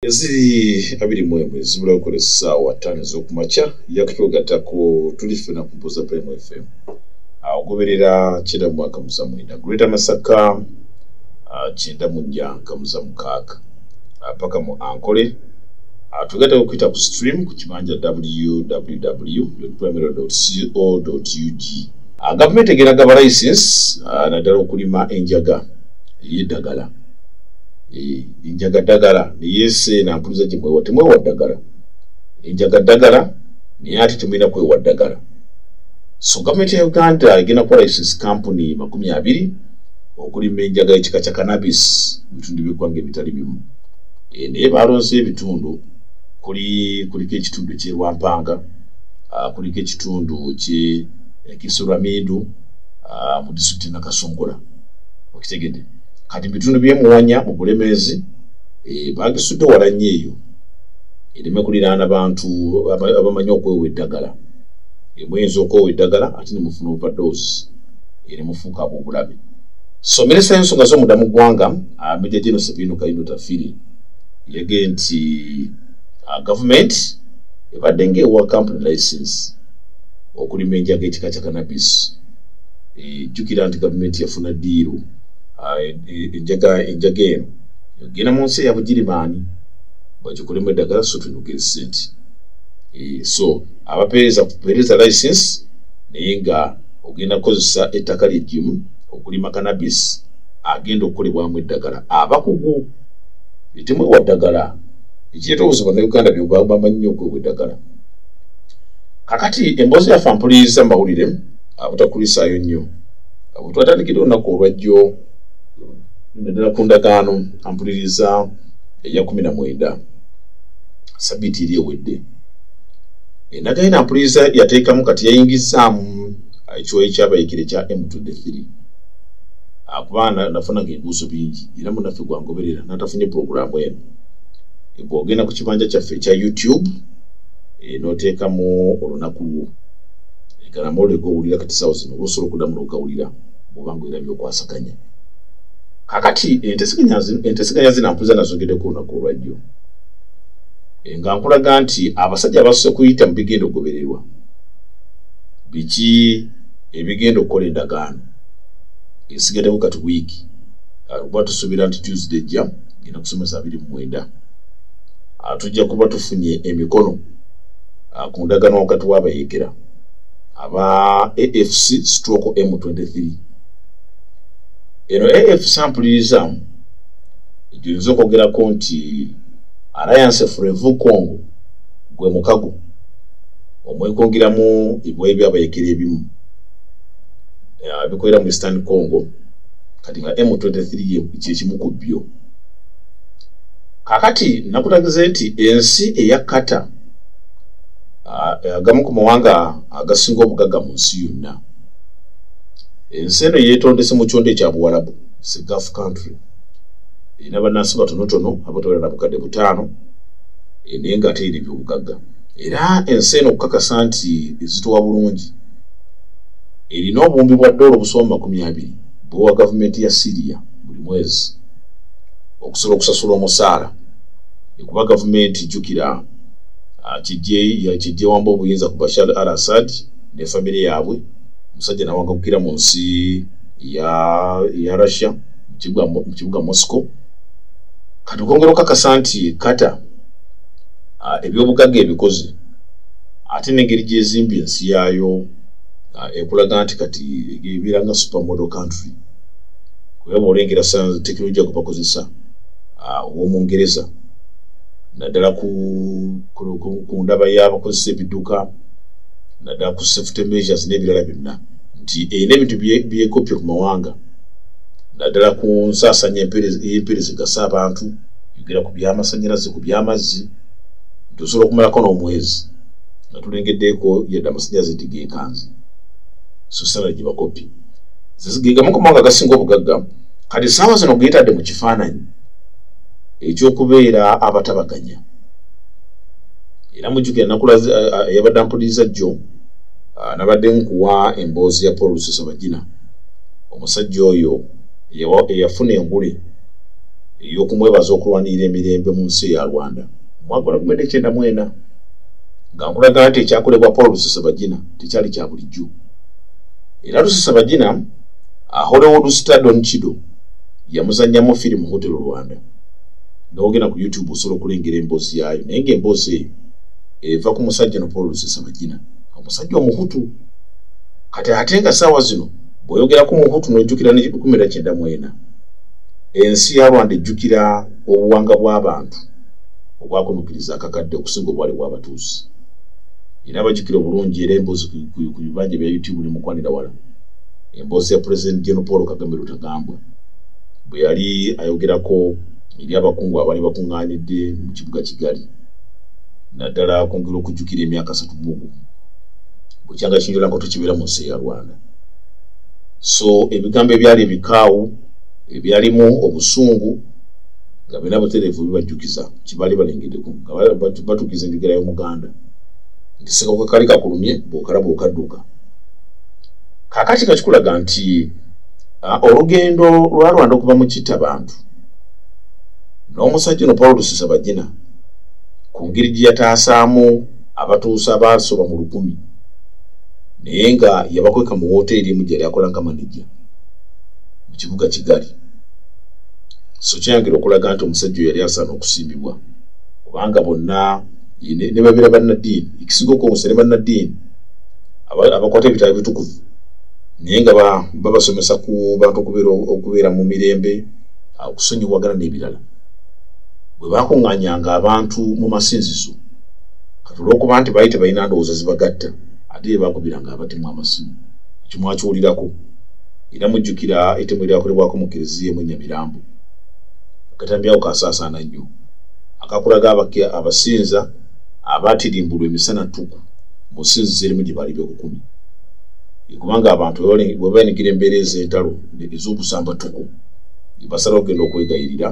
Eziri 21 zibula okukola essaawa 5 ez'okumakya yakutwegattako tuli ffena ku Mpoza Prime FM. Ogoberera 99 Greater Masaka 94.6 paka mu Ankole. Tugattako okuyita ku stream ku kibanja www.primeradio.co.ug. Gavumenti egenda gaba license naddala okulima enjaga ey'eddagala. Enjaga ddagala naye nampuliza gye mwewa temwewa ddagala. Enjaga ddagala naye ate temulina kwewa ddagala. So gavumenti ya Uganda egenda kuwa license kampuni 20 okulima enjaga y'ekika kya cannabis mu bitundu by'eggwanga ebitali bimu. Naye balonze ebitundu kuliko ekitundu eky'e Lwampanga, kuliko ekitundu kye Kisolwamindu mu disitulikiti Nakasongola. Okitegedde? Kati bitundu by'emuwanya mu Bulemeezi bagisudde wala nnyo eyo ereme kuliraana bantu abamanyi okwewa eddagala. Muyinza okwewa eddagala ate ne mufuna overdose ne mufuuka ab'obulabe. So minisita y'ensonga z'omunda mu ggwanga Major General Sabino Kayindo Tafiri yagambye nti gavumenti ebadde ng'ewa company license okulima enjaga ekika kya cannabis. Jjukira nti gavumenti yafuna ddiiru enjaga eno egenda mu nsi eya Bugirimaani bagikolemu eddagala so tunuge ssente. So abapeereza kupeereza license naye nga ogenda kukozesa ettaka ly'eggimu okulima cannabis agenda okukolebwamu eddagala. Abakugu temwewa ddagala, ekireeta obuzibu Bannayuganda bamanyi nnyo okwewa eddagala. Kakati emboozi yaffe ampuliriza mawulire abutakulisaayo nnyo. Bwe twatandikidde olunaku olwajjo naddala ku ndagaano ampuliriza eya 19 sabbiiti eri ewedde. Endagaano eno ampuliriza yateekamu kati yayingizaamu ekiwayi ky'abayekere ekya M23. Kuba nafunanga ebibuuzo bingi era munnaffe gwangoberera n'atafunye pulogulaamu eno. Bw'ogenda ku kibanja kyaffe ekya YouTube n'oteekamu olunaku lwo ganamawulire g'owulira kati ssaawa zino oba osobola okuddamu n'ogawulira bw'oba ng'olina by'okwasaganya. Kakati enteeseganya zino ampuliza nazogeddeko olunaku olwajjo nga nkulaga nti abasajja abasoose kuyita mu bigenda okugobererwa biki ebigenda okukola endagaano esigaddeko kati wiiki kuba tusuubira nti Tuesday ejja genda kusomesa 29 tujja kuba tufunye emikono ku ndagaano wakati w'abayeekera aba AFC/M23. Eno AFC ampuliriza gyoyinza okwogerako nti Alliance Fleuve Congo gwe mukago omwekongeramu ebiwayi by'abayeekera ebimu ebikolera mu Eastern Congo kati nga M23 kyekimu ku byo. Kakati nakulagize nti ensi eya Qatar agamu ku mawanga agasinga obugagga mu nsi yonna, ensi eno yeetondese mu kyondo ekya Buwarabu, it's a Gulf country, erina bannansi batonotono abatawera na bukadde 5 naye ng'ate erina ebyobugagga. Era ensi eno okukakasa nti ezitowa bulungi erina obuwumbi bwa ddoola obusoba 20 bw'ewa gavumenti ya Syria buli mwezi okusobola okusasula omusaala. Ekuba gavumenti jjukira kijje wamba obuyinza ku Bashar al-Assad ne famire yaabwe, omusajja nawangagukira mu nsi ya Russia mu kibuga Moscow. Kati okwongera okukakasa nti Qatar ebyobugagga ebikoze ate n'engeri gy'ezimbye ensi yaayo ekulaga nti kati ebeera nga supermodel country kuba bw'olengera tekinologiya gwe bakozesa ow'omungereza naddala ku ndaba y'abakozesa ebidduka naddala ku safety measures n'ebirala byonna nti erina ebintu byekopye ku mawanga naddala ku nsaasanya y'empeereza egasa abantu, yogera ku byamasannyalaze ku by'amazzi nti osobola okumalako n'omwezi nga tulengeddeeko yadde amasannyalaze nti geekanze. So salary gye bakopye gegamu ku mawanga agasinga obugagga. Kati essaawa zino geetadde mu kifaananyi ekyokubeera abatabaganya. Era mujjukira nakulaze yabadde ampuliriza jjo nabadde nkuwa emboozi ya Paul Rusesabagina, omusajja oyo eyafuna engule ey'okumwebaza okulwanirira emirembe mu nsi ya Rwanda mu mwaka gwa 1994, nga nkulaga nti ekyakolebwa Paul Rusesabagina tekyali kya bulijjo. Era Rusesabagina, Hollywood star Don Chido yamuzannyamu firimu Hotel Rwanda. N'ogenda ku YouTube osobola okulengera emboozi yaayo, naye ng'emboozi eyo eva ku musajja no Paul Rusesabagina, omusajja Omuhutu. Kati ate nga ssaawa zino bw'oyogera ku Muhutu n'ojjukira ne 1994, ensi ya Rwanda ejjukira obuwanga bw'abantu obwakunukiriza akakadde okusinga obwali bw'Abatuusi. Era abajjukira obulungi, era emboozi ku bibanja bya YouTube ne mukwanira wala, emboozi ya President General Paul Kagame Rutagambwa bwe yali ayogerako eri abakungu abaali bakuŋŋaanidde mu kibuga Kigali, naddala kwongera okujjukira emyaka 31 bwekyanga kinjolanko tokibeera mu nsi ya Rwanda. So ebigambo ebyali ebikaawu ebyalimu obusungu nga byonna butereevu bibajjukiza kibaali balengeddeko, nga batuukiza enjogera y'Omuganda nti ssekawuka kali kakulumye bw'okalaba okadduka. Kaakati nga kikulaga nti olugendo lwa Rwanda okuva mu kitta bantu n'omusajja ono Paul Rusesabagina ku ngeri gye yataasaamu abatuusa abaasoba mu 1000, naye nga yabakweka mu wooteeri emu gye yali akola nga manejja mu kibuga Kigali. So kyayongera okulaga nti omusajja oyo yali asaana okusiimibwa, kubanga bonna ne babeera bannaddiini, ekisinga okwewuunyisa ne bannaddiini abakwata ebitabo ebitukuvu, naye nga babasomesa ku bantu okubeera mu mirembe, okusonyiwagana n'ebirala. Bwe bakuŋŋaanyanga abantu mu masinzizo, kati olw'okuba nti baali tebalina ndowooza zibagatta, ate be baakubiranga abatemu amasimu. Ekyo mwakiwulirako, era mujjukira ettemu eryakolebwako mu Kereziya emu e Nyamirambo. Akatambi ako kasaasaana nnyo, akakulaga abasinza abaatirimbulwa emisana ttuku mu ssinzizo erimu gye baali beekukumi, kubanga abantu bwe bayinikira embeera ez'entalo ez'obusambattuko basalawo okugenda okwegayirira,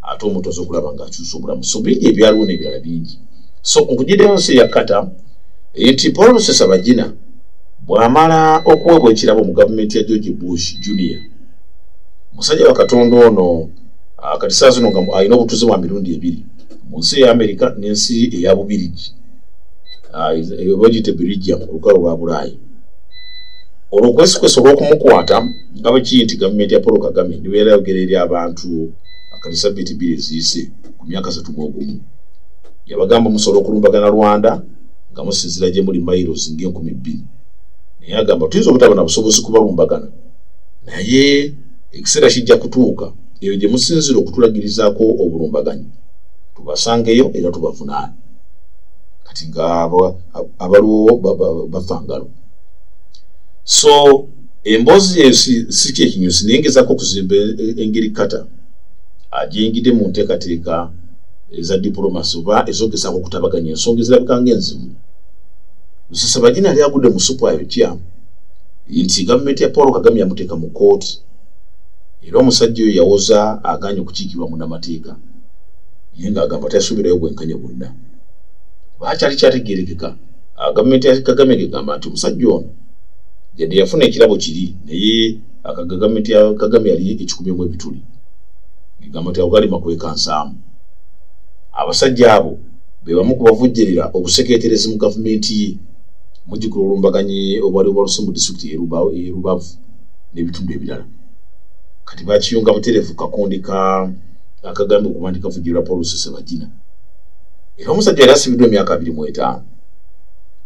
ate omuntu asobola okulaba ng'akyusa obulamu. So bingi ebyaliwo n'ebirala bingi. So nkugiddeyo nsi ya Qatar nti Paul Rusesabagina bw'amala okuweebwa ekirabo mu gavumenti ya George Bush Junior, musajja wa Katonda ono kati saa zino nga alina obutuuze bwa mirundi ebiri mu nsi eya Amerika n'ensi eya Bubirigi, bagiyita Belgium ku lukalu lwa Bulaayi. Olwo okwesikwesa olw'okumukwata nga bwe kiri nti gavumenti ya Paul Kagame ne bwe yali ayogera eri abantu kati sabbiiti 2 eziyise ku myaka 31, yabagamba musobola okulumbagana Rwanda nga musinziira gye muli miles ng'enkumu 2, naye agamba tuyinza obutaba na busobozi kubalumbagana, naye ekiseera kijja kutuuka eyo gye musinziira okutulagirizaako obulumbaganyi tubasangeyo era tubavunaane. Kati nga abaliwo bafa ngalo. So emboozi eyo si kyekinyusi, naye ngezaako okuzimba engeri Qatar agiyingidde mu nteekateeka eza diplomasi oba ezogezaako okutabaganya ensonga ezirabika ng'enzibu. Rusesabagina yali agudde mu supu ayokya nti gavumenti ya Paul Kagame yamuteeka mu kkooti, era omusajja oyo yawoza agaanye okukiikirwa munnamateeka, naye ng'agamba teyasuubirayo bwenkanya bwonna. Bakyali kyategeerekeka gavumenti ya Kagame ng'egamba nti omusajja ono yadde yafuna ekirabo kiri, naye gavumenti ya Kagame yali ekikumyemu ebituli, egamba nti ago gali makwekansaamu. Abasajja abo be bamu ku bavujjirira obusekeeterezi mu gavumenti ye, mujjukira olumbaganyi obwali obwaluse mu disitulikiti y'e Rubavu n'ebitundu ebirala. Kati bakiyunga butereevu kakundi ka akagambye okuba nti kavujjirira Paul Rusesabagina. Era omusajja yali asibiddwa emyaka 25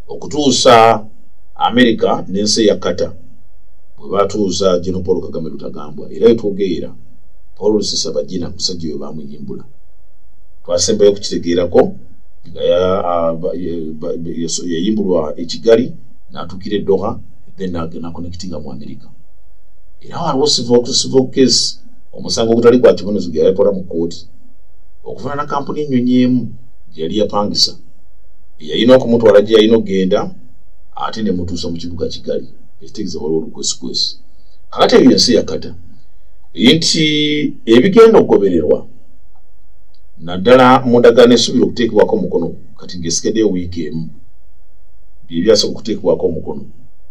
okutuusa Amerika n'ensi eya Qatar bwe batuuza General Paul Kagame Rutagambwa. Era wetwogerera Paul Rusesabagina musajja oyo bamuyimbula. Twasembayo okukitegeerako nga yayimbulwa e Kigali n'atuukira e Doha, then n'aconnectinga mu Amerika. Era waliwo civil case, omusango ogutali gwa kibonerezo gye yali atwala mu kkooti okuvunaana kampuni ennyonyi emu gye yali yapangisa eyalina okumutwala gye yalina okugenda, ate ne mutuusa mu kibuga Kigali, ekitegeeza waliwo olukwesikwesi. Kakati ebyo ensi ya Qatar nti ebigenda okugobererwa naddala mu ndagaano esuubira okuteekebwako omukono kati ng'esigaddeyo wiiki emu, bye byasooka okuteekebwako omukono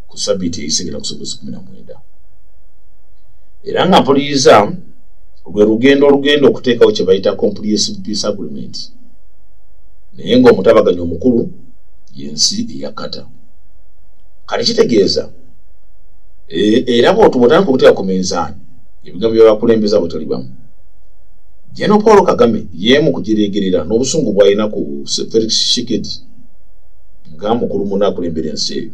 ku sabbiiti eyise ng'ennaku z'omwezi 19. Era nga mpuliriza Lwe lugendo olugenda okuteekawo kye bayita Comprehensive Peace Agreement, naye ng'omutabaganya omukulu y'ensi eya Qatar. Kati kitegeeza era bw'otandika okuteeka ku minzaani ebigambo by'abakulembeze abo tali bamu. General Paul Kagame yeemu kugireegerera n'obusungu bw'alina ku Felix Tshisekedi nga mukulu munne akulembera ensi eyo.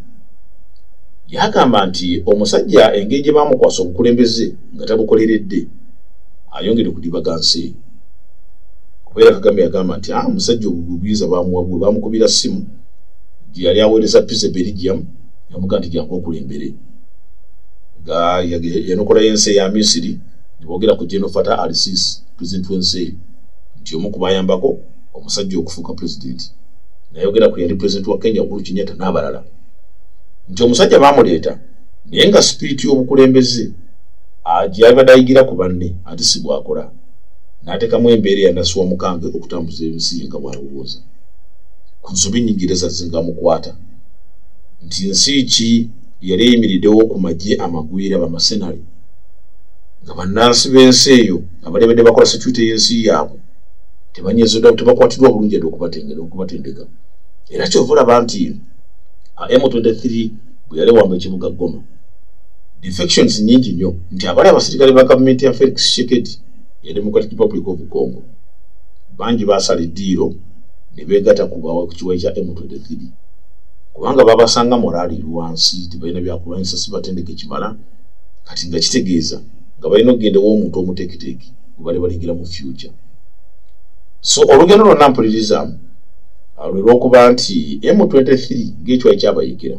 Yagamba nti omusajja engeri gye baamukwasa obukulembeze nga tabukoleredde ayongere kudibaga nsi eyo. Kubeera Kagame yagamba nti omusajja obuyinza bamuwa bwe bamukubira ssimu gye yali aweereza pizza e Belgium, yamugamba nti jangu okulembere, nga yanokolayo ensi eya Misiri ne boogera ku General Fattah al-Sisi, pulezidenti w'ensi eyo, nti omu ku bayambako omusajja okufuuka pulezidenti. Nayogera ku yali pulezidenti wa Kenya Uhuru Kenyatta n'abalala, nti omusajja baamuleeta naye nga spirit y'obukulembeze gy'abadde ayigira ku banne ate si bw'akola, n'ateekamu embeera eyanasuwa mukange okutambuza ensi ye nga bw'alowooza. Ku nsobi nnyingi era zazinga amukwata nti nsi ki yali eyimiriddewo ku magye amagwira bamasenale nga bannansi b'ensi eyo abali badde bakola security y'ensi yaabwe tebanyezeddwa, tebakwatiddwa bulungi yadde okubatendeka. Era kyova olaba nti M23 bwe yali ewamba ekibuga Goma, defections nnyingi nnyo, nti abali abasirikale ba gavumenti ya Felix Tshisekedi ya Democratic Republic of Congo bangi baasala eddiiro ne beegatta ku kiwayi kya M23, kubanga babasanga morale eri wansi, tebalina byakulwanyisa, si batendeke kimala. Kati nga kitegeeza nga balina okugenda ew'omuntu omuteekiteeke gwe bali balingira mu future. So olugendo lwonna mpulirizaamu lwe lw'okuba nti M23 ng'ekiwayi kyabayekera,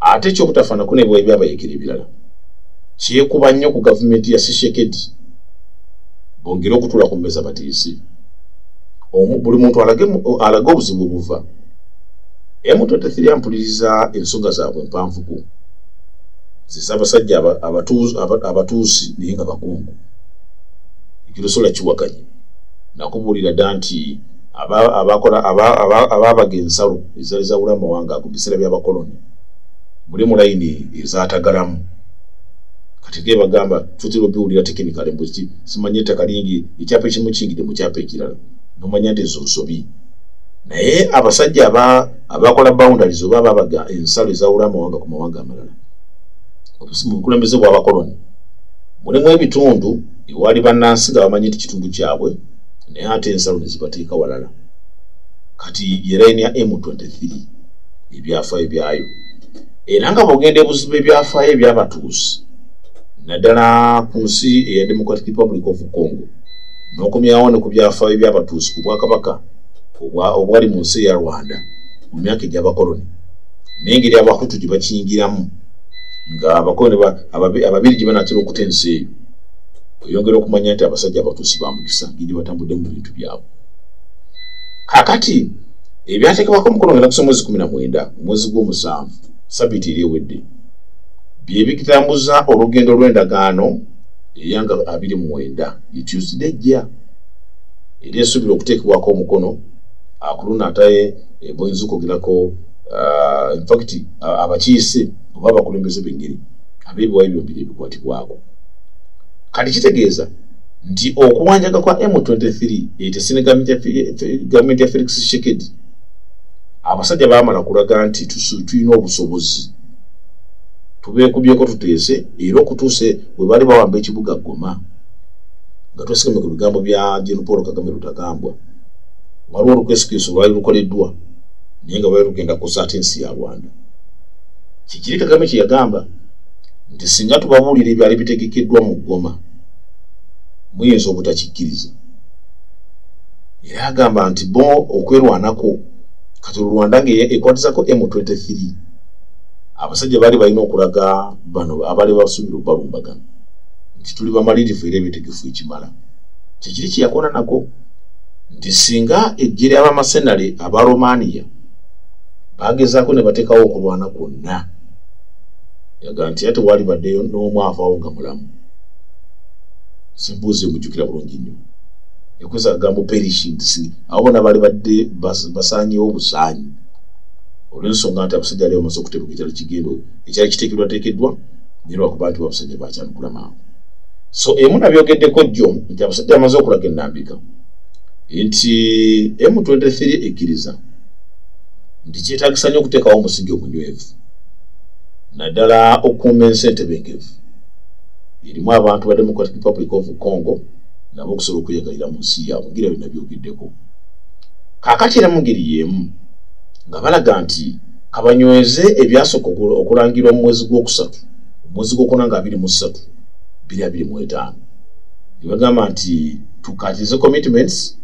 ate ekyobutafaanako n'ebiwayi byabayekera ebirala, kyekuba nnyo ku gavumenti ya Tshisekedi bongere okutuula ku mmeeza batiise buli muntu alage obuzibu obuva. M23 ampuliriza ensonga zaabwe empanvuko ze Ssaabasajja abatuusi naye nga bakungu ekirosola kiwakanye. Nakubuulira dda nti abaabaga ensalo ezaali zawula amawanga ago mu biseera by'abakoloni muli mu layini ezaatagalamu. Kati ge bagamba tutera obiwulira technically mbu ki simanyi ettaka lingi ekyapa ekimu kiyingidde mu kyapa ekirala, nomanya nti ezo nsobi. Naye abasajja abakola boundaries oba ababaga ensalo ezawula amawanga ku mawanga amalala mu bukulembeze bw'abakoloni, mulimu ebitundu ewali bannansi nga bamanyi nti kitundu kyabwe, naye ate ensalo ne zibateeka walala. Kati ye layini ya M23 ebyafaayo byayo, era nga bw'ogenda ebuzibu ebyafaayo ebyabatuusi naddala ku nsi eya Democratic Republic of Congo, n'okomyawo ne ku byafaayo by'abatuusi ku bwakabaka obwali mu nsi eya Rwanda mu myaka egy'abakoloni, n'engeri abahutu gye bakiyingiramu nga abakoloni ababiri gye banaatera okuta ensi eyo, oyongera okumanya nti abasajja abatuusi ba mukisa ngeri gye batambudde mu bintu byabwe. Kaakati ebyateekebwako omukono ngenda kusoma omwezi 19 omwezi gw'omusanvu sabiiti eri ewedde bye bitambuza olugendo lw'endagaano eyanga 29 ye Tuesday ejja, era esuubira okuteekebwako omukono ku luno ate boyinza okwogerako infact abakiise oba abakulembeze b'engeri ab'ebiwayi byombiri ebikwatibwako. Kati kitegeeza nti okuwanjaga kwa M23 etese ne gavumenti ya Felix Tshisekedi, abasajja baamala kulaga nti tulina obusobozi, tubeekubyeko tuteese. Era okutuuse bwe baali bawamba ekibuga Goma, nga twesigamye ku bigambo bya Gen Paul Kagame Rutagambwa, waliwo olukeesukeesu lwali lukoleddwa naye nga lwali lugenda kusaata ensi ya Rwanda. Kikiri Kagame kye yagamba nti singa tubabuulira ebyali bitegekeddwa mu Goma muyinza obutakikkiriza. Era agamba nti bo okwerwanako kati Rwanda nga ekwatizako M23, abasajja baali balina okulaga bano abaali basuubira obbalumbagana nti tuli bamalirivu era ebetegefu ekimala. Kikiri kye yakoona nako nti singa eggye ly'abamasenale aba Romania bagezaako ne bateekawo okulwana kwonna, yaga nti ate waali baddeyo n'omu avaawo nga mulamu. Simbuuzi emujjukira bulungi nnyo, yakozesa akagambo perish, nti abo bonna baali badde basaanyewo obusaanyi olw'ensonga nti abasajja bali bamaze okutebuka ekyali kigendo ekyali kiteekeddwateekeddwa, naye lwakuba nti abasajja bakyanukula mangu. So emu nabyogeddeko jjo nti abasajja bamaze okulaga ennambika nti M23 ekkiriza nti kyetaagisa nnyo okuteekawo omusingi omunywevu, naddala okukuuma ensi entebenkevu erimu abantu ba Democratic Republic of Congo nabo okusobola okweyagalira mu nsi yaabwe, ngira byonna byogeddeko. Kaakati era mu ngeri y'emu nga balaga nti kabanyweze ebyasooka okulangirwa mu mwezi gw'okusatu, omwezi gw'okuna nga 23 2025, ne bagamba nti tukkatirize commitments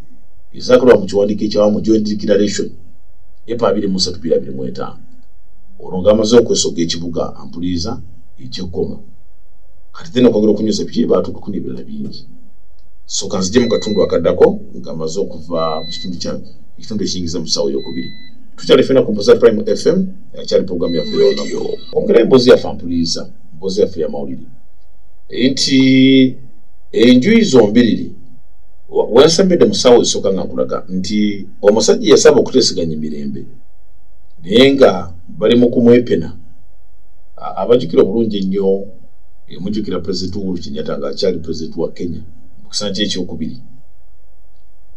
ezakolebwa mu kiwandiiko ekyawamu Joint Declaration April 23 2025, olwo ng'amaze okwesoga ekibuga ampuliza eky'e Goma. Kati then okwongera okunyweza biki baatuukako n'ebirala bingi. So kanzije mu katundu akaddako nga maze okuva mu kitundu kya ekitundu ekiyingiza mu ssaawa ey'okubiri. Tukyali ffenna ku Mpoza Prime FM, akyali pulogulaamu yaffe ey'olunaku. Kwongerayo emboozi yaffe ampuliza, emboozi yaffe ey'amawulire nti enjuyi zombiriri wensembedde mu ssaawa esooka nga nkulaga nti omusajja yasaba okuteeseganya emirembe naye nga bali mu kumwepena. Abajjukira obulungi ennyo, mujjukira Pulezidenti Uhuru Kenyatta ng'akyali pulezidenti wa Kenya mu kisanja ekyokubiri,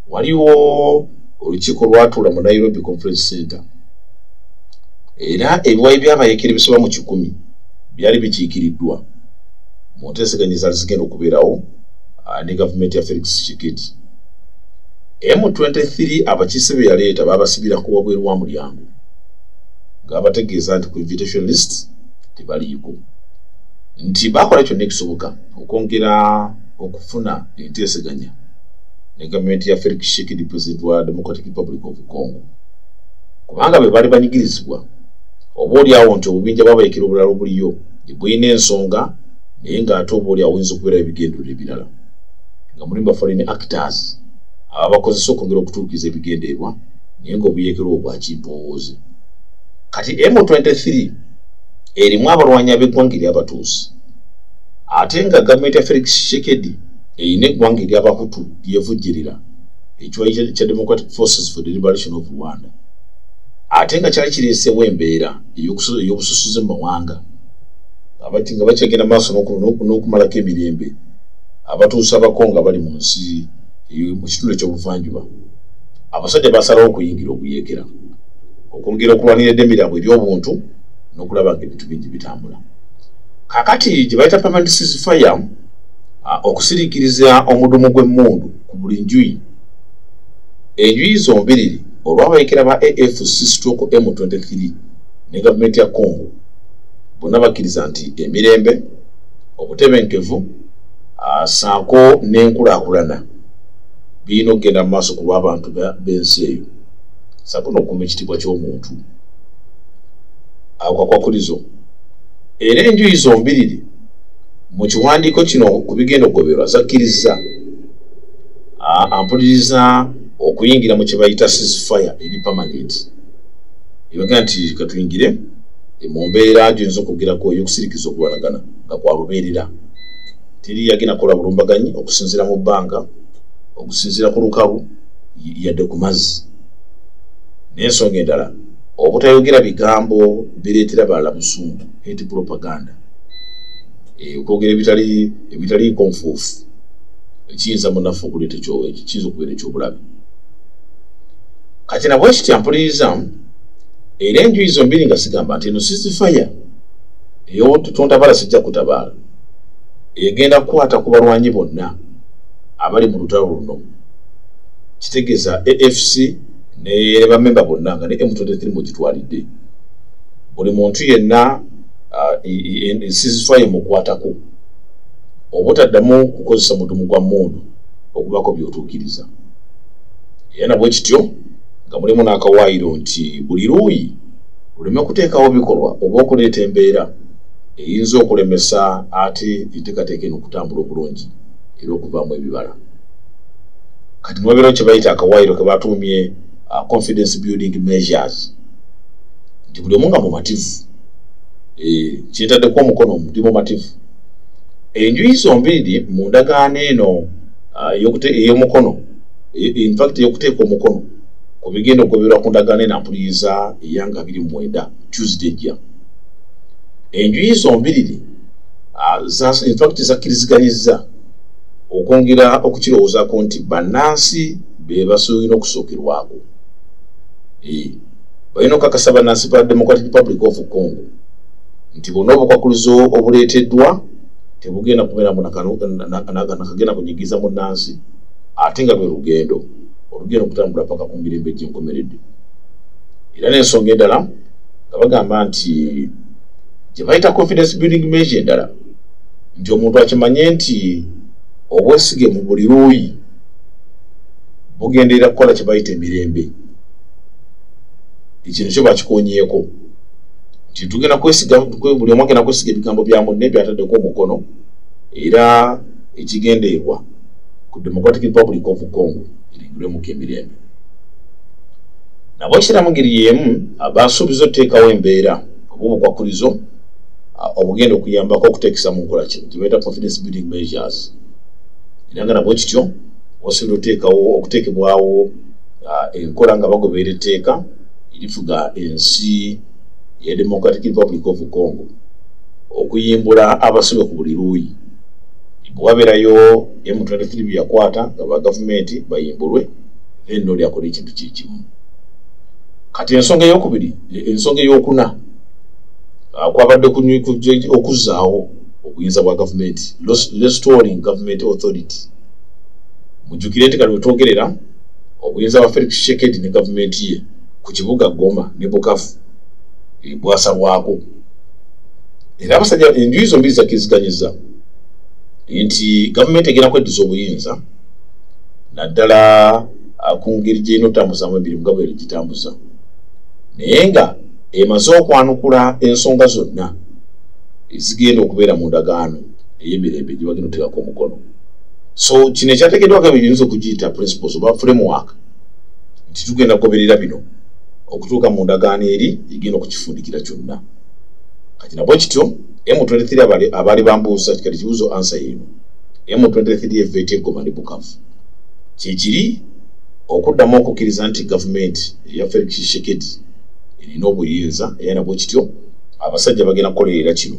waliwo olukiiko lwatuula mu Nairobi Conference Center era ebiwayi by'abayeekera ebisoba mu 100 byali bikiikiriddwa mu nteeseganya ezaali zigenda okubeerawo ne gavumenti ya Felix Tshisekedi. M23 abakiise be yaleeta baabasibirako wabweru wa mulyango ng'abategeeza nti ku invitation list tebaliiko, nti baakola kyonna ekisoboka okwongera okufuna enteeseganya ne gavumenti ya Felix Tshisekedi, president wa Democratic Republic of Congo, kubanga be baali banyigirizibwa oba oliawo nti obubinja bw'abayeekera obulala obuliyo bulina ensonga, naye ng'ate oba oliawo oyinza okubeerawo ebigendererwa ebirala nga mulimu ba foreign actors ababakozesa okwongera okutuukiriza ebigendererwa, naye ng'obuyeekera obwo bwa kimpowooze. Kati M23 erimu abalwanyi ab'eggwanga ery'Abatuusi, ate nga gavumenti ya Felix Tshisekedi erina eggwanga ery'Abahutu lyevujjirira ekiwayi kya Democratic Forces for the Liberation of Rwanda, ate nga kyali kireeseewo embeera ey'obusosoze mu mawanga nga bakyagenda maaso n'okumalako emirembe abatuusa Abakongo abali mu nsi mu kitundu ekyobuvanjuba. Abasajja basalawo okuyingira obuyeekera okwongera okulwanira eddembe lyabwe ery'obuntu n'okulaba nga ebintu bingi bitambula. Kaakati gye bayita permanent ceasefire, okusiriikiriza omudumu gw'emmundu ku buli njuyi, enjuyi zombiriri olw'abayeekera ba AFC/M23 ne gavumenti ya Congo bonna bakkiriza nti emirembe, obutebenkevu ssaako n'enkulaakulana birina okugenda mu maaso ku lw'abantu b'ensi eyo, ssaako n'okukuuma ekitiibwa ky'omuntu. Awo kakwakulizo. Era enjuyi zombiriri mu kiwandiiko kino ku bigenda okugoberwa zakkirizza ampuliriza okuyingira mu kye bayita ceasefire eri permanent, ebaga nti katuyingire mu mbeera gy'oyinza okwogerako ey'okusirikiza okulwanagana nga kwa lubeerera, teri yagenda kukola bulumbaganyi okusinziira mu bbanga, okusinziira ku lukalu, yadde ku mazzi. N'ensonga endala, obutayogera bigambo bireetera balala busungu, hate propaganda, okwogera ebitaliiko nfuufu ekiyinza munnaffe okuleeta kiyinza okubeera ekyobulabe. Kati nabwe kitya mpuliriza era enjuyi zombiri nga sigamba nti eno ceasefire eyotontabala sijja kutabaala egenda kukwata ku balwanyi bonna abali mu lutalo luno, kitegeeza AFC ne bamemba bonna nga ne M23 mugitwalidde, buli muntu yenna ceasefire mukwatako obutaddamu kukozesa mudumu gwa mmundu okubaako by'otuukiriza. Era nabwe kityo nga mulimu n'akawaayiro nti buli luuyi luleme kuteekawo bikolwa oba okuleeta embeera eyinza okulemesa ate enteekateeka eno okutambula obulungi era okuvaamu ebibala. Kati niwabeerawo kye bayita akawaayiro ke batuumye confidence building measures, nti buli omu nga mumativu, kyetaddeko omukono ndi mumativu. Enjuyi zombiriri mu ndagaano eno ey'omukono, infact ey'okuteeka omukono ku bigenda okugoberwa ku ndagaano eno ampuliriza eyanga 29 Tuesday ejja, enjuyi zombiriri infact zakkiriziganyizza okwongera okukirowoozaako nti bannansi be basobola okusookerwako. Balina okukakasa bannansi ba Democratic Republic of Congo nti bonna obukwakulizo obuleeteddwa tebugenda kubeeramu nakagenda kunyigiza munnansi, ate nga lwe lugendo olugenda okutambula paka ku mirembe gy'enkomeredde. Era n'ensonga endala nga bagamba nti gye bayita confidence building measure endala, nti omuntu akimanye nti obwesige mu buli luuyi bugenderera kukola kye bayita emirembe. Ekintu kyo bakikonyeeko nti tugenda kwesiga, buli omu agenda kwesiga ebigambo bya munne byataddeko omukono, era ekigendererwa ku Democratic Republic of Congo eringirwemuko emirembe. Nabwe ekira mu ngeri y'emu basuubiza otuteekawo embeera oba obukwakulizo obugenda okuyambako okuteekesa mu nkola kino kye bayita confidence building measures. Era nga nabwe kityo osobola oteekawo okuteekebwawo enkola nga bagoberera etteeka erifuga ensi ya Democratic Republic of Congo okuyimbula abasibe ku buli luuyi. Bwe wabeerayo M23 bye yakwata nga ba gavumenti bayimbulwe, then n'oli akola ekintu kye kimu. Kati ensonga eyokubiri, ensonga eyokuna, kwabadde okuzzaawo obuyinza bwa gavumenti, restoring government authority. Mujjukire nti kati wetwogerera obuyinza bwa Felix Tshisekedi ne gavumenti ye ku kibuga Goma ne Bukavu bwasalwako, era abasajja enjuyi zombi zakkiriziganyizza nti gavumenti egenda kweddiza obuyinza naddala ku ngeri gy'erina otambuzaamu emirimu nga bwe gitambuza, naye nga emaze okwanukula ensonga zonna ezigenda okubeera mu ndagaano ey'emirembe gye bagenda oteekako omukono. So kino ekyateekeddwako ebiyinza okugiyita principles oba framework nti tugenda kugoberera bino okutuuka mu ndagaano eri egenda okukifundikira kyonna. Kati nabwe kityo M23 abaali bambuuza kati kibuuzo answer eno, M23 eva etya e Goma ne Bukavu? Kyekiri okuddamu okukkiriza nti gavumenti eya Felix Tshisekedi erina obuyinza, era nabwe kityo abasajja bagenda kukolerera kino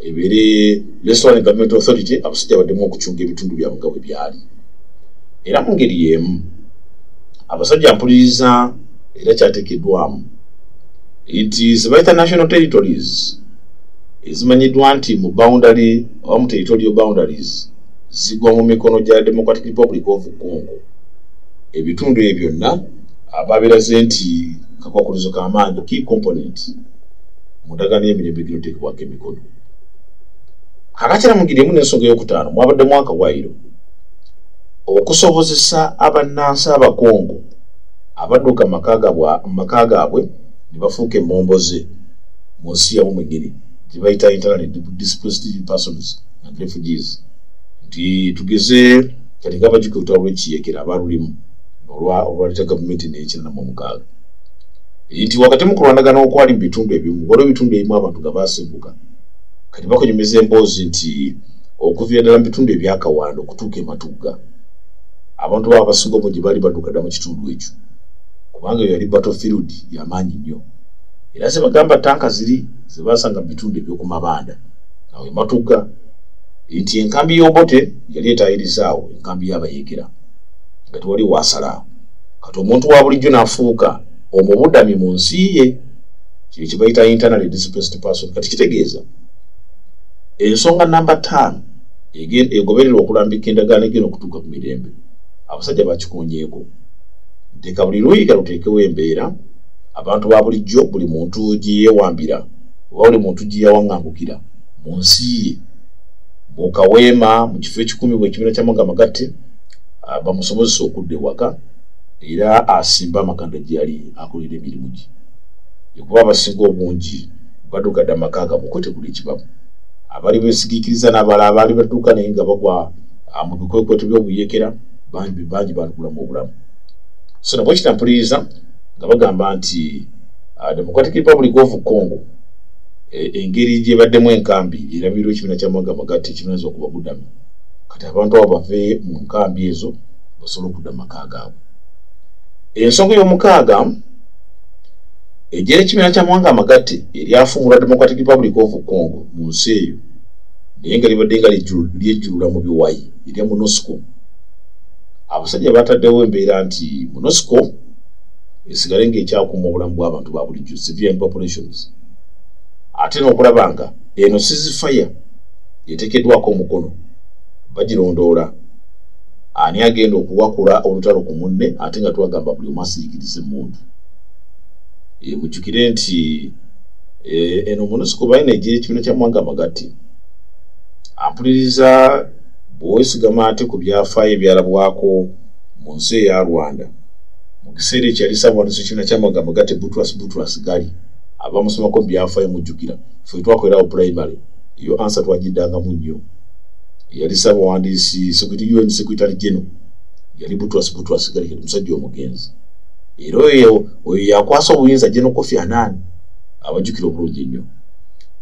ebeere restoring government authority, abasajja baddemu okucunga ebitundu byabwe nga bwe byali. Era mu ngeri y'emu abasajja mpuliriza era kyateekeddwamu nti ze bayita national territories ezimanyiddwa nti mu boundary oba mu territorial boundaries zigwa mu mikono gya Democratic Republic of Congo. Ebitundu ebyo byonna babiraze nti kakwakulizo k'amaanyi, key component mu ndagaano y'emirembe egenda oteekebwako emikono. Kakati era mu ngeri emu n'ensonga eyokutaano mwabaddemu akawaayiro okusobozesa abannansi Abakongo abadduka mu maka gaabwe ne bafuuka emmomboze mu nsi yaabwe mwennyini, gye bayita internally displaced persons and refugees, nti tugeze kati nga abajjukira olutalo lw'ekiyeekera abalulimu olwaleeta gavumenti n'ekyenda mu 6, nti wakati mu kulwanagana okwali mu bitundu ebimu, waliwo ebitundu ebimu abantu nga baasenguka. Kati bakunyumiza emboozi nti okuviira ddala mu bitundu ebyakawanda okutuuka e Matugga, abantu baba abasinga obungi baali badduka dda mu kitundu ekyo, kubanga eyo yali battlefield yamaanyi nnyo. Era ze bagamba tanka ziri ze baasanga mu bitundu eby'okumabanda awo e Matugga, nti enkambi y'Obote yali etaayirizaawo enkambi y'abayeekera nga tewali waasala awo. Kati omuntu wa bulijjo n'afuuka omubudami mu nsi ye, kino kye bayita internally displaced person. Kati kitegeeza ensonga namba 5 egoberera okulambika endagaano egenda okutuuka ku mirembe, abasajja bakikonyeeko nteeka buli luuyi kaluteekewo embeera abantu ba bulijjo buli muntu gye yeewambira oba buli muntu gye yawaŋŋangukira mu nsi ye, mu kaweema, mu kifo ekikuumibwa ekibiina ky'amawanga amagatte, bamusobozesa okudda ewaka era asimbe amakanda gye yali akolera emirimu gye, ekuba abasinga obungi badduka dda amaka gaabwe okwetegula ekibabu. Abaali beesigiikiriza n'abalala abaali badduka naye nga bagwa mu bikwekweto by'obuyeekera, bangi bangi balugulamu obulamu. So nabwe kitampuliriza nga bagamba nti Democratic Republic of Congo engeri gyebaddemu enkambi erabirwa ekibiina ky'amawanga amagatte ekibiina okuba budami, kati abantu abo bave mu nkambi ezo basobole okudda mu maka gaabwe. Ensonga ey'omukaaga, ejja ekibiina ky'amawanga amagatte eryafuumulwa Democratic Republic of Congo mu nsi eyo Naye nga libadde nga lyejjulula mu biwayi erya MONUSCO. Abasajja bataddewo embeera nti MONUSCO esigale ng'ekyakuuma obulamu bw'abantu ba bulijjo, civilian populations, ate n'okulaba nga eno ceasefire eteekeddwako omukono bagirondoola ani agenda okuwakula olutalo ku munne, ate nga twagamba buli omu asirikiriza emmundu. Mujjukire nti eno MONUSCO balina ejja ekibiina kya mawanga amagatte. Ampuliriza, bw'oweesigama ate ku byafaayo ebyalabwako mu nsi eya Rwanda mu kiseera ekyo, yali ssaabawandiisi w'ekibiina ky'amawanga amagatte Boutros Ghali. Abamusomako mu byafaayo mujjukira, ffe twakolerawo primary, eyo answer twagiddangamu nnyo. Yali ssaabawandiisi, UN Secretary General yali Boutros Ghali, kati musajja omugenzi. Era oyo yakwasa obuyinza General Kofi Annan, abajjukira obulungi ennyo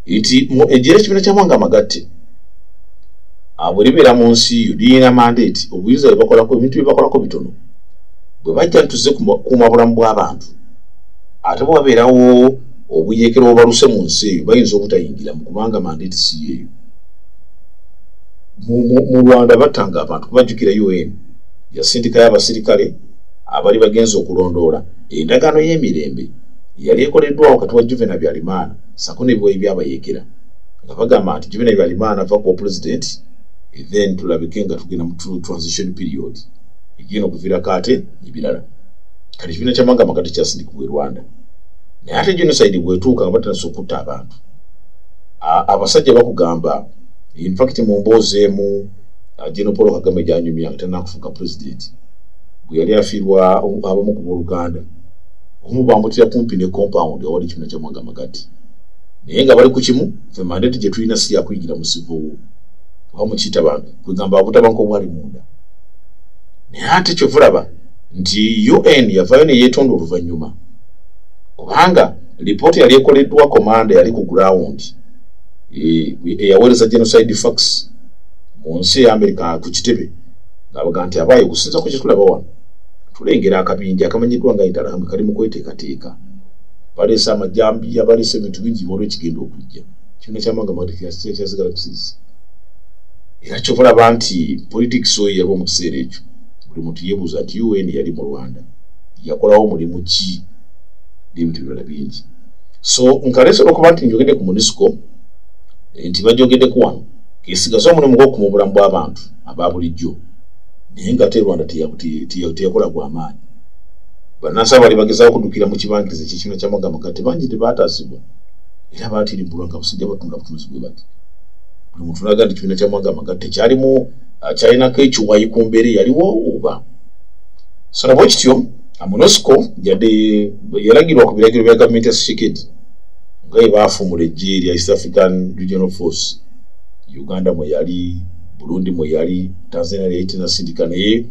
nti ejja ekibiina ky'amawanga amagatte bwe libeera mu nsi yo lirina mandate, obuyinza bwe bakolako, ebintu bye bakolako bitono. Bwe bajja ntuze kukuuma bulamu bw'abantu, ate bwe wabeerawo obuyeekera obubaluse mu nsi eyo, bayinza obutayingiramu kubanga mandate si yeeyo. Mu Rwanda battanga abantu, kubajjukira UN yasindikayo abasirikale abali bagenze okulondoola endagaano y'emirembe yali ekoleddwa wakati wa Juvenal Habyarimana sako n'ebiwayi by'abayeekera, nga bagamba nti Juvenal Habyarimana ava kuwa president, then tulabike nga tugenda mu transition period egenda okuviirako ate ebirala. Kati ekibiina ky'amawanga amagatte kyasindikibwa e Rwanda, naye ate genocide bwetuuka nga batandise okutta abantu, abasajja bakugamba, infact mu mboozi emu General Paul Kagame gyanyumya nga tanakufuuka president, bwe yali afiirwa abamu ku booluganda, omu bamutira kumpi ne compound awali ekibiina ky'amawanga amagatte, naye nga bali ku kimu, fe mandate gye tulina si yakuyingira mu civil oba mukiyita bantu kwegamba obutabanka obwali munda. Naye ate kyovulaba nti UN yavaayo ne yeetonda oluvannyuma, kubanga lipooti yali ekoleddwa komanda yali ku ground eyaweereza genocide facts mu nsi eya America ku kitebe, ng'abaga nti abaayo okusinza ku kyetulaba wano, tulengera akabinja akamanyiddwa nga Interahamwe kali mu kweteekateeka, baleese amajambiya, baleese ebintu bingi, waliwo ekigenda okujja. Kibiina kyamawanga amagatte kyasigala kisirisi. Era kyova nti politics oyo yaliwo mu kiseera ekyo, buli muntu yeebuuza nti UN yali mu Rwanda yakolawo mulimu ki n'ebintu ebirala bingi. So nkaleese olwokuba nti njogedde ku MONUSCO, nti bajogeddeko wano kesigaze omulimu gw'okukuuma obulamu bw'abantu aba bulijjo, naye nga ate Rwanda teyakola gw'amaanyi. Bannansi abali bagezaako okuddukira mu kibangirizi ekyekibiina ky'amawanga amagatte bangi tebaataasibwa, era baatirimbulwa nga abasajja batunda butunzi bwe bati. Buli muntu naga nti ekibiina ky'amawanga amagatte kyalimu kyalinako ekiwayi ku mbeera eyaliwo oba. So nabwe kityo MONUSCO yadde yalagirwa ku biragiro bya gavumenti ya Tshisekedi nga bwe baafuumula eggye erya East African Regional Force, Uganda mwe yali, Burundi mwe yali, Tanzania yali tenasindika, naye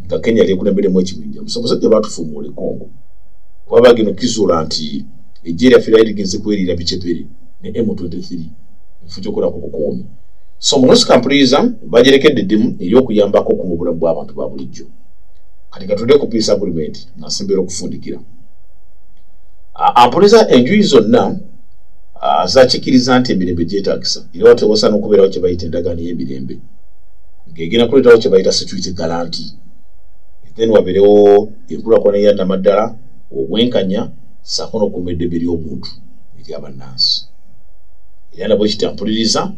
nga Kenya yali ekulemberemu ekibinja. Musajja baatufuumuula e Congo kuba bagenda okukizuula nti eggye lyaffe lyali ligenze kweriira bicepere ne M23 ekifo ky'okukola ku bukuumi. So MONUSCO mpuliriza bagirekedde eddimu ery'okuyambako okukuuma obulamu bw'abantu ba bulijjo. Kati katudde ku peace agreement nga nsembeera okufundikira. Ampuliza, enjuyi zonna zakikiriza nti emirembe gyetaagisa, era watewasaana okubeerawo kye bayita endagaano y'emirembe ng'egenda kuleetawo kye bayita security guarantee, then wabeerewo enkulaakulana eya nnamaddala, obwenkanya ssaako n'okukuuma eddembe ly'obuntu eryabannansi. Era nabwe kitampuliriza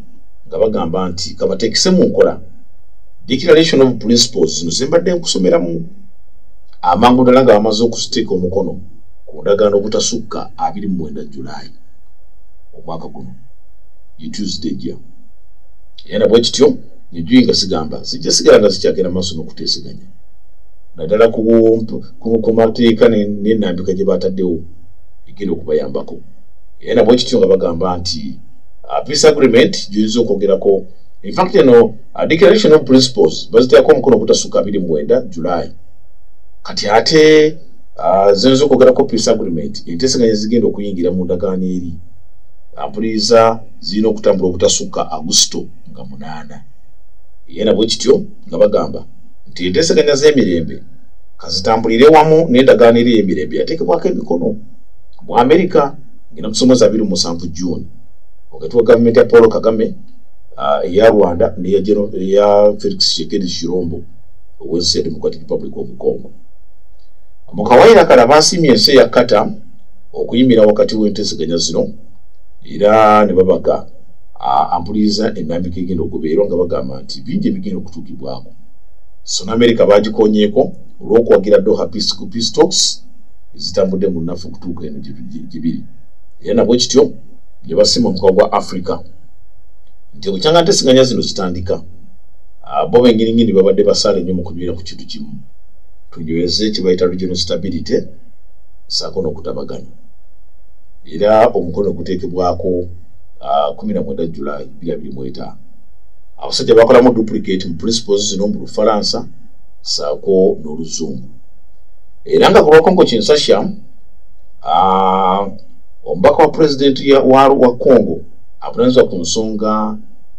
nga bagamba nti kabateekese mu nkola declaration of principles zino zembadde nkusomeramu amangu ddala nga bamaze okusiteeka omukono ku ndagaano obutasukka 29 Julayi omwaka guno, ye Tuesday ejja. Era nabwe kityo enjuyi nga zigamba zijja sigala nga zikyagenda maaso n'okuteeseganya naddala ku mateeka n'ennambika gye bataddewo egenda okubayambako. Era nabwe kityo nga bagamba nti peace agreement gyoyinza okwogerako, infact eno declaration of principles baziteekako omukono obutasukka 29 July. Kati ate ziyinza okwogerako peace agreement, enteeseganya zigenda okuyingira mu ndagaano eri ampuliriza zirina okutambula obutasukka Agusito nga 8. Era nabwe kityo nga bagamba nti enteeseganya z'emirembe kazitambulire wamu n'endagaano eri ey'emirembe yateekebwako emikono mu Amerika ngenda kusomeza 27 June wakati wa gavumenti ya Paul Kagame. Eya Rwanda n'eya Felix Tshisekedi Tshilombo ow'ensi ya Democratic Republic of Congo. Mu kawaayiro kala basiimye ensi eya Qatar okuyimira wakati w'enteeseganya zino, era ne babaga ampuliriza ennambika egenda okubeerwa, nga bagamba nti bingi ebigenda okutuukibwako. So n'Amerika bagikonyeeko olw'okuwagira Doha Peace Talks ezitambudde mu nnafu okutuuka eno gye biri. Era nabwe kityo ne basiima omukago gwa Africa nti bukyanga nteeseganya zino zitandika, bo bennyininyini babadde basaala nnyo mu kunywera ku kintu kimu, tunyweze kye bayita regional stability ssaako n'okutabagana. Era omukono guteekebwako 19 July 2025. Abasajja bakolamu duplicate mu principles zino mu Lufalansa ssaako n'Oluzungu. Era nga ku lwa Congo Kinshasa, omubaka wa pulezidenti wa Congo avunanyizibwa ku nsonga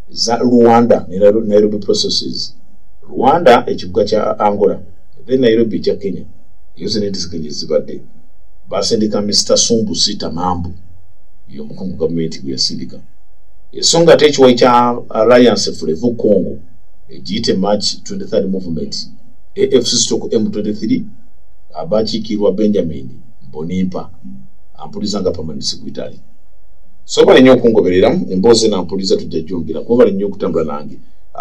za Luanda ne Nairobi processes, Luanda ekibuga kya Angola, then Nairobi ekya Kenya, eyo zonna enteeseganya ezibadde, basindika Mr Sumbusi Tamambu, ye omukungu gavumenti gwe yasindika. Ensonga ate ekiwayi kya Alliance Fleuve Congo egiyite March 23 Movement, AFC/M23, abakiikirwa Benjamin Mbonimpa, ampuliza nga permanent secretary. So bali nnyo okungoberera emboozi eno, ampuliza, tujja jjongera kuba bali nnyo okutambula nange.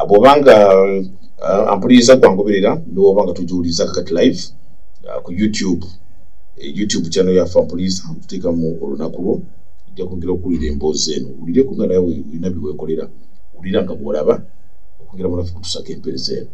Bw'obanga ampuliriza gwangoberera, niwobanga tugiwuliriza kakati live ku YouTube, YouTube channel yaffe, ampuliza, tuteekamu olunaku lwo, ojja kwongera okuwulira emboozi eno. Owulireko nga nawe olina byeweekolera, wulira nga bw'olaba okwongera munafu kutusako empeereza eno.